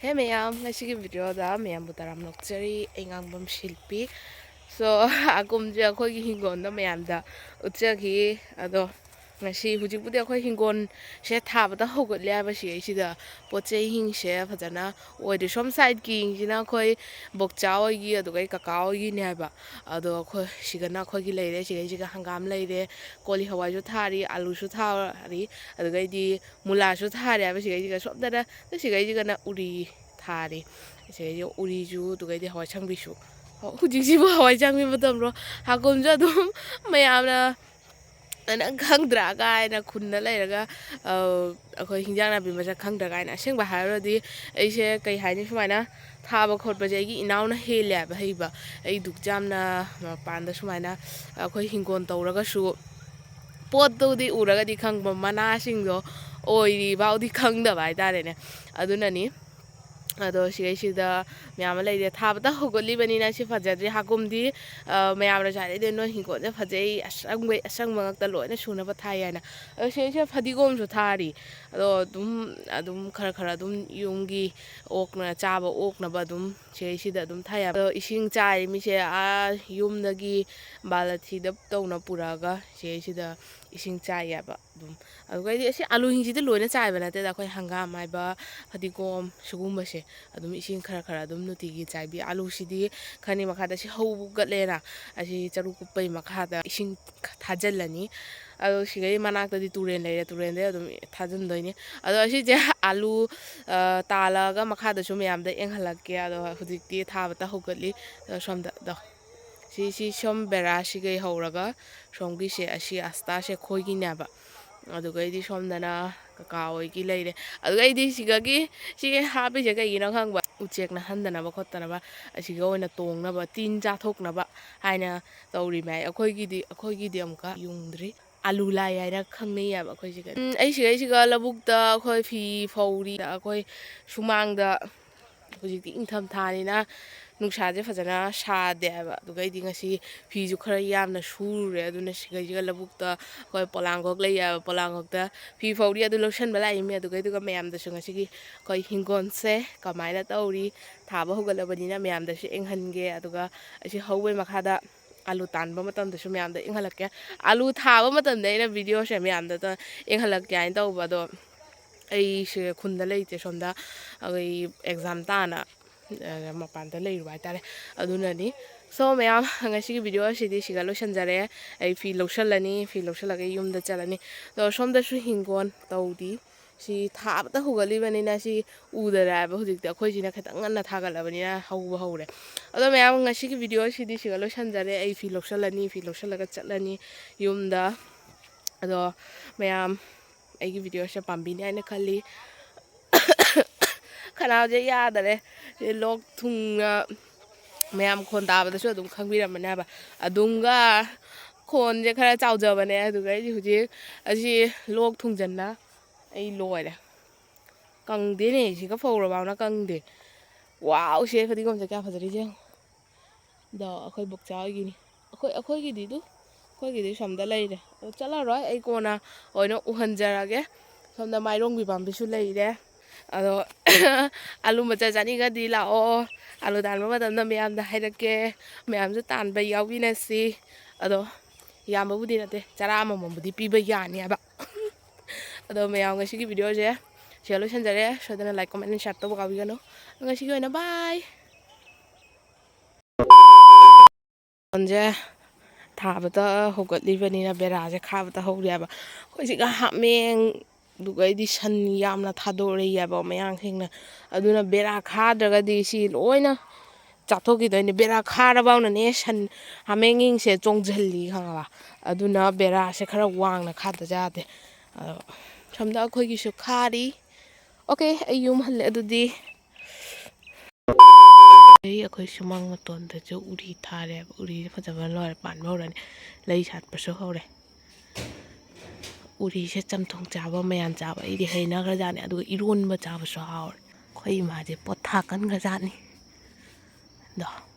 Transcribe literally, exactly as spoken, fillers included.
ꯍꯦ ꯃꯌꯥꯝ, ꯉꯁꯤꯒꯤ ꯚꯤꯗꯤꯑꯣꯗ ꯃꯌꯥꯝꯕꯨ ꯇꯔꯥꯝꯅ ꯑꯣꯛꯆꯔꯤ꯫ ꯑꯩ ꯉꯥꯡꯕꯝ ꯁꯤꯜꯄꯤ꯫ ꯁꯣ, ꯍꯥꯀꯨꯝꯁꯦ ꯑꯩꯈꯣꯏꯒꯤ ꯍꯤꯡꯒꯣꯜꯗ ꯃꯌꯥꯝꯗ ꯎꯠꯆꯈꯤ꯫ ꯑꯗꯣ ꯉꯁꯤ ꯍꯧꯖꯤꯛꯄꯨꯗꯤ ꯑꯩꯈꯣꯏ ꯍꯤꯡꯒꯣꯜꯁꯦ ꯊꯥꯕꯗ ꯍꯧꯒꯠꯂꯦ ꯍꯥꯏꯕ ꯁꯤꯒꯩꯁꯤꯗ꯫ ꯄꯣꯠ ꯆꯩꯁꯤꯡꯁꯦ ꯐꯖꯅ ꯑꯣꯏꯗ꯭ꯔꯤ꯫ ꯁꯣꯝ ꯁꯥꯏꯠꯀꯤꯁꯤꯅ ꯑꯩꯈꯣꯏ ꯕꯣꯛꯆꯥ ꯍꯣꯏꯒꯤ, ꯑꯗꯨꯒ ꯑꯩ ꯀꯀꯥ ꯍꯣꯏꯒꯤꯅꯦ ꯍꯥꯏꯕ꯫ ꯑꯗꯣ ꯑꯩꯈꯣꯏ ꯁꯤꯒꯅ ꯑꯩꯈꯣꯏꯒꯤ ꯂꯩꯔꯦ꯫ ꯁꯤꯒꯩꯁꯤꯒ ꯍꯪꯒꯥꯝ ꯂꯩꯔꯦ, ꯀꯣꯂꯤ ꯍꯋꯥꯏꯁꯨ ꯊꯥꯔꯤ, ꯑꯂꯨꯁꯨ ꯊꯥꯔꯤ, ꯑꯗꯨꯒꯩꯗꯤ ꯃꯨꯂꯥꯁꯨ ꯊꯥꯔꯦ ꯍꯥꯏꯕ ꯁꯤꯒꯩꯁꯤꯒ꯫ ꯁꯣꯝꯗꯅ ꯁꯤꯒꯩꯁꯤꯒꯅ ꯎꯔꯤ ꯊꯥꯔꯤ꯫ ꯁꯤꯒꯩꯁꯤꯒ ꯎꯔꯤꯁꯨ, ꯑꯗꯨꯒꯩꯗꯤ ꯍꯋꯥꯏ ꯑꯁꯥꯡꯕꯤꯁꯨ꯫ ꯍꯧꯖꯤꯛꯁꯤꯕꯨ ꯍꯋꯥꯏ ꯑꯁꯥꯡꯕꯤ ꯃꯇꯝꯔꯣ? ꯍꯥꯀꯨꯝꯁꯨ ꯑꯗꯨꯝ ꯃꯌꯥꯝꯅ "ꯅꯪ ꯈꯪꯗ꯭ꯔꯥ?" ꯀꯥꯏꯅ ꯈꯨꯟꯗ ꯂꯩꯔꯒ, ꯑ, ꯑꯩꯈꯣꯏ ꯍꯤꯟꯖꯥꯡ ꯅꯥꯄꯤ ꯃꯁꯛ ꯈꯪꯗ꯭ꯔꯥ ꯀꯥꯏꯅ꯫ ꯑꯁꯦꯡꯕ ꯍꯥꯏꯔꯨꯔꯗꯤ ꯑꯩꯁꯦ, ꯀꯩ ꯍꯥꯏꯅꯤ, ꯁꯨꯃꯥꯏꯅ ꯊꯥꯕ ꯈꯣꯠꯄꯁꯦ ꯑꯩꯒꯤ ꯏꯅꯥꯎꯅ ꯍꯦꯜꯂꯦ ꯍꯥꯏꯕ ꯍꯩꯕ꯫ ꯑꯩ ꯑꯗꯨꯛ ꯌꯥꯝꯅ ꯃꯄꯥꯟꯗ ꯁꯨꯃꯥꯏꯅ ꯑꯩꯈꯣꯏ ꯍꯤꯡꯒꯣꯜ ꯇꯧꯔꯒꯁꯨ ꯄꯣꯠꯇꯨꯗꯤ ꯎꯔꯒꯗꯤ ꯈꯪꯕ, ꯃꯅꯥꯁꯤꯡꯗꯣ ꯑꯣꯏꯔꯤꯐꯥꯎꯗꯤ ꯈꯪꯗꯕ ꯍꯥꯏꯇꯥꯔꯦꯅꯦ꯫ ꯑꯗꯨꯅꯅꯤ꯫ ꯑꯗꯣ ꯁꯤꯒꯩꯁꯤꯗ ꯃꯌꯥꯝ ꯑꯃ ꯂꯩꯔꯦ꯫ ꯊꯥꯕꯇ ꯍꯧꯒꯠꯂꯤꯕꯅꯤꯅ ꯁꯤ ꯐꯖꯗ꯭ꯔꯤ꯫ ꯍꯥꯀꯨꯝꯗꯤ, ꯑ, ꯃꯌꯥꯝꯅꯁꯨ ꯍꯥꯏꯔꯛꯏꯗꯤ, "ꯅꯣꯏ ꯍꯤꯡꯒꯣꯜꯁꯦ ꯐꯖꯩ, ꯑꯁꯪꯕꯩ ꯑꯁꯪꯕ ꯉꯥꯛꯇ ꯂꯣꯏꯅ ꯁꯨꯅꯕ ꯊꯥꯏ" ꯍꯥꯏꯅ꯫ ꯑꯗꯣ ꯁꯤꯒꯩꯁꯤꯗ ꯐꯗꯤꯒꯣꯝꯁꯨ ꯊꯥꯔꯤ꯫ ꯑꯗꯣ ꯑꯗꯨꯝ, ꯑꯗꯨꯝ ꯈꯔ ꯈꯔ ꯑꯗꯨꯝ ꯌꯨꯝꯒꯤ ꯑꯣꯛꯅ ꯆꯥꯕ ꯑꯣꯛꯅꯕ ꯑꯗꯨꯝ ꯁꯤꯒꯩꯁꯤꯗ ꯑꯗꯨꯝ ꯊꯥꯏ ꯍꯥꯏꯕ꯫ ꯑꯗꯣ ꯏꯁꯤꯡ ꯆꯥꯏꯔꯤꯃꯤꯁꯦ, ꯑꯥ, ꯌꯨꯝꯗꯒꯤ ꯕꯥꯂꯊꯤꯗ ꯇꯧꯅ ꯄꯨꯔꯛꯑꯒ ꯁꯤꯒꯩꯁꯤꯗ ꯏꯁꯤꯡ ꯆꯥꯏꯌꯦꯕ ꯑꯗꯨꯝ꯫ ꯑꯗꯨꯒꯩꯗꯤ ꯑꯁꯤ ꯑꯂꯨꯁꯤꯡꯁꯤꯗꯤ ꯂꯣꯏꯅ ꯆꯥꯏꯕ ꯅꯠꯇꯦꯗ, ꯑꯩꯈꯣꯏ ꯍꯪꯒꯥꯝ ꯍꯥꯏꯕ, ꯐꯗꯤꯒꯣꯝ, ꯁꯤꯒꯨꯝꯕꯁꯦ ꯑꯗꯨꯝ ꯏꯁꯤꯡ ꯈꯔ ꯈꯔ ꯑꯗꯨꯝ ꯅꯨꯡꯇꯤꯒꯤ ꯆꯥꯏꯕꯤ꯫ ꯑꯂꯨꯁꯤꯗꯤ ꯈꯔꯅꯤ ꯃꯈꯥꯗ ꯁꯤ ꯍꯧꯒꯠꯂꯦꯅ, ꯑꯁꯤ ꯆꯔꯨ ꯀꯨꯞꯄꯩ ꯃꯈꯥꯗ ꯏꯁꯤꯡ ꯊꯥꯖꯤꯜꯂꯅꯤ꯫ ꯑꯗꯣ ꯁꯤꯒꯩ ꯃꯅꯥꯛꯇꯗꯤ ꯇꯨꯔꯦꯟ ꯂꯩꯔꯦ, ꯇꯨꯔꯦꯟꯗꯩ ꯑꯗꯨꯝ ꯊꯥꯖꯤꯟꯗꯣꯏꯅꯤ꯫ ꯑꯗꯣ ꯑꯁꯤꯁꯦ ꯑꯂꯨ, ꯑ, ꯇꯥꯜꯂꯒ ꯃꯈꯥꯗꯁꯨ ꯃꯌꯥꯝꯗ ꯌꯦꯡꯍꯜꯂꯛꯀꯦ꯫ ꯑꯗꯣ ꯍꯧꯖꯤꯛꯇꯤ ꯊꯥꯕꯇ ꯍꯧꯒꯠꯂꯤ꯫ ꯑꯗꯣ ꯁꯣꯝꯗ ꯑꯗꯣ ꯁꯤ, ꯁꯤ ꯁꯣꯝ ꯕꯦꯔꯥꯁꯤꯒꯩ ꯍꯧꯔꯒ ꯁꯣꯝꯒꯤꯁꯦ, ꯑꯁꯤ ꯑꯁꯇꯥꯁꯦ ꯑꯩꯈꯣꯏꯒꯤꯅꯦꯕ꯫ ꯑꯗꯨꯒꯩꯗꯤ ꯁꯣꯝꯗꯅ ꯀꯀꯥ ꯍꯣꯏꯒꯤ ꯂꯩꯔꯦ꯫ ꯑꯗꯨꯒꯩꯗꯤ ꯁꯤꯒꯒꯤ, ꯁꯤꯒꯤ ꯍꯥꯞꯄꯤꯁꯦ ꯀꯩꯒꯤꯅꯣ ꯈꯪꯕ? ꯎꯆꯦꯛꯅ ꯍꯟꯗꯅꯕ ꯈꯣꯠꯇꯅꯕ, ꯑꯁꯤꯒ ꯑꯣꯏꯅ ꯇꯣꯡꯅꯕ, ꯇꯤꯟ ꯆꯥꯊꯣꯛꯅꯕ ꯍꯥꯏꯅ ꯇꯧꯔꯤꯃꯦ꯫ ꯑꯩꯈꯣꯏꯒꯤꯗꯤ, ꯑꯩꯈꯣꯏꯒꯤꯗꯤ ꯑꯃꯨꯛꯀ ꯌꯨꯡꯗ꯭ꯔꯤ꯫ ꯑꯂꯨ ꯂꯥꯏ ꯍꯥꯏꯅ ꯈꯪꯅꯩꯌꯦꯕ ꯑꯩꯈꯣꯏ ꯁꯤꯒ꯫ ꯎꯝ, ꯑꯩ ꯁꯤꯒꯩꯁꯤꯒ ꯂꯧꯕꯨꯛꯇ ꯑꯩꯈꯣꯏ ꯐꯤ ꯐꯧꯔꯤ꯫ ꯑꯩꯈꯣꯏ ꯁꯨꯃꯥꯡꯗ, ꯍꯧꯖꯤꯛꯇꯤ ꯏꯪꯊꯝꯊꯥꯅꯤꯅ ꯅꯨꯡꯁꯥꯁꯦ ꯐꯖꯅ ꯁꯥꯗꯦ ꯍꯥꯏꯕ꯫ ꯑꯗꯨꯒ ꯑꯩꯗꯤ ꯉꯁꯤ ꯐꯤꯁꯨ ꯈꯔ ꯌꯥꯝꯅ ꯁꯨꯔꯨꯔꯦ꯫ ꯑꯗꯨꯅ ꯁꯤꯈꯩꯁꯤꯒ ꯂꯧꯕꯨꯛꯇ ꯑꯩꯈꯣꯏ ꯄꯣꯂꯥꯡꯈꯣꯛ ꯂꯩ ꯍꯥꯏꯕ, ꯄꯣꯂꯥꯡꯈꯣꯛꯇ ꯐꯤ ꯐꯧꯔꯤ꯫ ꯑꯗꯨ ꯂꯧꯁꯟꯕ ꯂꯥꯛꯏꯅꯦ꯫ ꯑꯗꯨꯒ ꯑꯗꯨꯒ ꯃꯌꯥꯝꯗꯁꯨ ꯉꯁꯤꯒꯤ ꯑꯩꯈꯣꯏ ꯍꯤꯡꯒꯣꯜꯁꯦ ꯀꯃꯥꯏꯅ ꯇꯧꯔꯤ, ꯊꯥꯕ ꯍꯧꯒꯠꯂꯕꯅꯤꯅ ꯃꯌꯥꯝꯗꯁꯨ ꯌꯦꯡꯍꯟꯒꯦ꯫ ꯑꯗꯨꯒ ꯑꯁꯤ ꯍꯧꯕꯩ ꯃꯈꯥꯗ ꯑꯥꯂꯨ ꯇꯥꯟꯕ ꯃꯇꯝꯗꯁꯨ ꯃꯌꯥꯝꯗ ꯌꯦꯡꯍꯜꯂꯛꯀꯦ꯫ ꯑꯥꯂꯨ ꯊꯥꯕ ꯃꯇꯝꯗ ꯑꯩꯅ ꯚꯤꯗꯤꯑꯣꯁꯦ ꯃꯌꯥꯝꯗ ꯌꯦꯡꯍꯜꯂꯛꯀꯦ ꯍꯥꯏꯅ ꯇꯧꯕ꯫ ꯑꯗꯣ ꯑꯩꯁꯦ ꯈꯨꯟꯗ ꯂꯩꯇꯦ, ꯁꯣꯝꯗ ꯑꯩꯈꯣꯏ ꯑꯦꯛꯖꯥꯝ ꯇꯥꯅ ꯑ, ꯃꯄꯥꯟꯗ ꯂꯩꯔꯨꯕ ꯍꯥꯏꯇꯥꯔꯦ꯫ ꯑꯗꯨꯅꯅꯤ꯫ ꯁꯣ ꯃꯌꯥꯝ, ꯉꯁꯤꯒꯤ ꯚꯤꯗꯤꯑꯣ ꯑꯁꯤꯗꯤ ꯁꯤꯒ ꯂꯣꯏꯁꯤꯟꯖꯔꯦ꯫ ꯑꯩ ꯐꯤ ꯂꯧꯁꯜꯂꯅꯤ, ꯐꯤ ꯂꯧꯁꯜꯂꯒ ꯌꯨꯝꯗ ꯆꯠꯂꯅꯤ꯫ ꯑꯗꯣ ꯁꯣꯝꯗꯁꯨ ꯍꯤꯡꯒꯣꯜ ꯇꯧꯗꯤ꯫ ꯁꯤ ꯊꯥꯕꯇ ꯍꯧꯒꯠꯂꯤꯕꯅꯤꯅ ꯁꯤ ꯎꯗꯔꯦ ꯍꯥꯏꯕ꯫ ꯍꯧꯖꯤꯛꯇꯤ ꯑꯩꯈꯣꯏꯁꯤꯅ ꯈꯤꯇꯪ ꯉꯟꯅ ꯊꯥꯒꯠꯂꯕꯅꯤꯅ ꯍꯧꯕ ꯍꯧꯔꯦ꯫ ꯑꯗꯣ ꯃꯌꯥꯝ, ꯉꯁꯤꯒꯤ ꯚꯤꯗꯤꯑꯣ ꯑꯁꯤꯗꯤ ꯁꯤꯒ ꯂꯣꯏꯁꯤꯟꯖꯔꯦ꯫ ꯑꯩ ꯐꯤ ꯂꯧꯁꯜꯂꯅꯤ, ꯐꯤ ꯂꯧꯁꯜꯂꯒ ꯆꯠꯂꯅꯤ ꯌꯨꯝꯗ꯫ ꯑꯗꯣ ꯃꯌꯥꯝ, ꯑꯩꯒꯤ ꯚꯤꯗꯤꯑꯣꯁꯦ ꯄꯥꯝꯕꯤꯅꯤ ꯍꯥꯏꯅ ꯈꯜꯂꯤ꯫ ꯈꯅꯥꯎꯁꯦ ꯌꯥꯗꯔꯦ꯫ ꯁꯤ ꯂꯣꯛ ꯊꯨꯡꯅ ꯃꯌꯥꯝ ꯈꯣꯟ ꯇꯥꯕꯗꯁꯨ ꯑꯗꯨꯝ ꯈꯪꯕꯤꯔꯝꯃꯅꯤ ꯍꯥꯏꯕ꯫ ꯑꯗꯨꯝꯒ ꯈꯣꯟꯁꯦ ꯈꯔ ꯆꯥꯎꯖꯕꯅꯦ꯫ ꯑꯗꯨꯒ ꯑꯩꯗꯤ ꯍꯧꯖꯤꯛ ꯑꯁꯤ ꯂꯣꯛ ꯊꯨꯡꯖꯟꯅ ꯑꯩ ꯂꯣꯏꯔꯦ꯫ ꯀꯪꯗꯦꯅꯦ, ꯁꯤꯒ ꯐꯧꯔꯕꯥꯎꯅ ꯀꯪꯗꯦ꯫ ꯋꯥꯎ, ꯁꯦ ꯐꯗꯤꯒꯣꯝꯁꯦ ꯀꯌꯥ ꯐꯖꯔꯤꯁꯦ ꯌꯦꯡꯉꯣ꯫ ꯑꯗꯣ ꯑꯩꯈꯣꯏ ꯕꯣꯛꯆꯥ ꯍꯣꯏꯒꯤꯅꯤ꯫ ꯑꯩꯈꯣꯏ, ꯑꯩꯈꯣꯏꯒꯤꯗꯤ ꯑꯗꯨ, ꯑꯩꯈꯣꯏꯒꯤꯗꯤ ꯁꯣꯝꯗ ꯂꯩꯔꯦ꯫ ꯑꯗꯣ ꯆꯠꯂꯔꯣꯏ, ꯑꯩ ꯀꯣꯟꯅ ꯑꯣꯏꯅ ꯎꯍꯟꯖꯔꯒꯦ꯫ ꯁꯣꯝꯗ ꯃꯥꯏꯔꯣꯡꯕꯤ ꯄꯥꯝꯕꯤꯁꯨ ꯂꯩꯔꯦ꯫ ꯑꯗꯣ ꯑꯥꯂꯨ ꯃꯆꯥ ꯆꯥꯅꯤꯡꯉꯗꯤ ꯂꯥꯛꯑꯣ꯫ ꯑꯥꯂꯨ ꯇꯥꯟꯕ ꯃꯇꯝꯗ ꯃꯌꯥꯝꯗ ꯍꯥꯏꯔꯛꯀꯦ꯫ ꯃꯌꯥꯝꯁꯨ ꯇꯥꯟꯕ ꯌꯥꯎꯃꯤꯟꯅꯁꯤ꯫ ꯑꯗꯣ ꯌꯥꯝꯕꯕꯨꯗꯤ ꯅꯠꯇꯦ, ꯆꯔꯥ ꯑꯃꯃꯝꯕꯨꯗꯤ ꯄꯤꯕ ꯌꯥꯅꯤ ꯍꯥꯏꯕ꯫ ꯑꯗꯣ ꯃꯌꯥꯝ, ꯉꯁꯤꯒꯤ ꯚꯤꯗꯤꯑꯣꯁꯦ ꯁꯤꯗ ꯂꯣꯏꯁꯤꯟꯖꯔꯦ꯫ ꯁꯣꯏꯗꯅ like, comment and share ꯇꯧꯕ ꯀꯥꯎꯕꯤꯒꯅꯨ꯫ ꯉꯁꯤꯒꯤ ꯑꯣꯏꯅ bye꯫ ꯐꯣꯟꯁꯦ ꯊꯥꯕꯇ ꯍꯧꯒꯠꯂꯤꯕꯅꯤꯅ ꯕꯦꯔꯥꯁꯦ ꯈꯥꯕꯇ ꯍꯧꯔꯦꯕ꯫ ꯑꯩꯈꯣꯏ ꯁꯤꯒ ꯍꯥꯃꯦꯡ, ꯑꯗꯨꯒꯩꯗꯤ ꯁꯟ ꯌꯥꯝꯅ ꯊꯥꯗꯣꯔꯛꯑꯦꯕ ꯃꯌꯥꯡꯁꯤꯡꯅ꯫ ꯑꯗꯨꯅ ꯕꯦꯔꯥ ꯈꯥꯗ꯭ꯔꯒꯗꯤ ꯁꯤ ꯂꯣꯏꯅ ꯆꯥꯊꯣꯛꯈꯤꯗꯣꯏꯅꯦ꯫ ꯕꯦꯔꯥ ꯈꯥꯔꯕꯥꯎꯅꯅꯦ ꯁꯟ ꯍꯥꯃꯦꯡꯁꯤꯡꯁꯦ ꯆꯣꯡꯁꯤꯜꯂꯤ, ꯈꯪꯉꯕ? ꯑꯗꯨꯅ ꯕꯦꯔꯥꯁꯦ ꯈꯔ ꯋꯥꯡꯅ ꯈꯥꯗ ꯌꯥꯗꯦ꯫ ꯑꯗꯣ ꯁꯣꯝꯗ ꯑꯩꯈꯣꯏꯒꯤꯁꯨ ꯈꯥꯔꯤ꯫ ꯑꯣꯀꯦ, ꯑꯩ ꯌꯨꯝ ꯍꯜꯂꯦ ꯑꯗꯨꯗꯤ꯫ ꯑꯩ, ꯑꯩꯈꯣꯏ ꯁꯨꯃꯥꯡ ꯃꯇꯣꯟꯗꯁꯨ ꯎꯔꯤ ꯊꯥꯔꯦꯕ꯫ ꯎꯔꯤꯁꯦ ꯐꯖꯕ ꯂꯣꯏꯔꯦ, ꯄꯥꯟꯕ ꯍꯧꯔꯅꯤ, ꯂꯩ ꯁꯥꯠꯄꯁꯨ ꯍꯧꯔꯦ꯫ ꯎꯔꯤꯁꯦ ꯆꯝꯊꯣꯡ ꯆꯥꯕ, ꯃꯌꯥꯟ ꯆꯥꯕ ꯑꯩꯗꯤ ꯍꯩꯅꯈ꯭ꯔꯖꯥꯠꯅꯤ, ꯑꯗꯨꯒ ꯏꯔꯣꯟꯕ ꯆꯥꯕꯁꯨ ꯍꯥꯎꯔꯦ꯫ ꯑꯩꯈꯣꯏ ꯏꯃꯥꯁꯦ ꯄꯣꯊꯥ ꯀꯟꯈ꯭ꯔꯖꯥꯠꯅꯤ꯫ ꯗꯣ꯫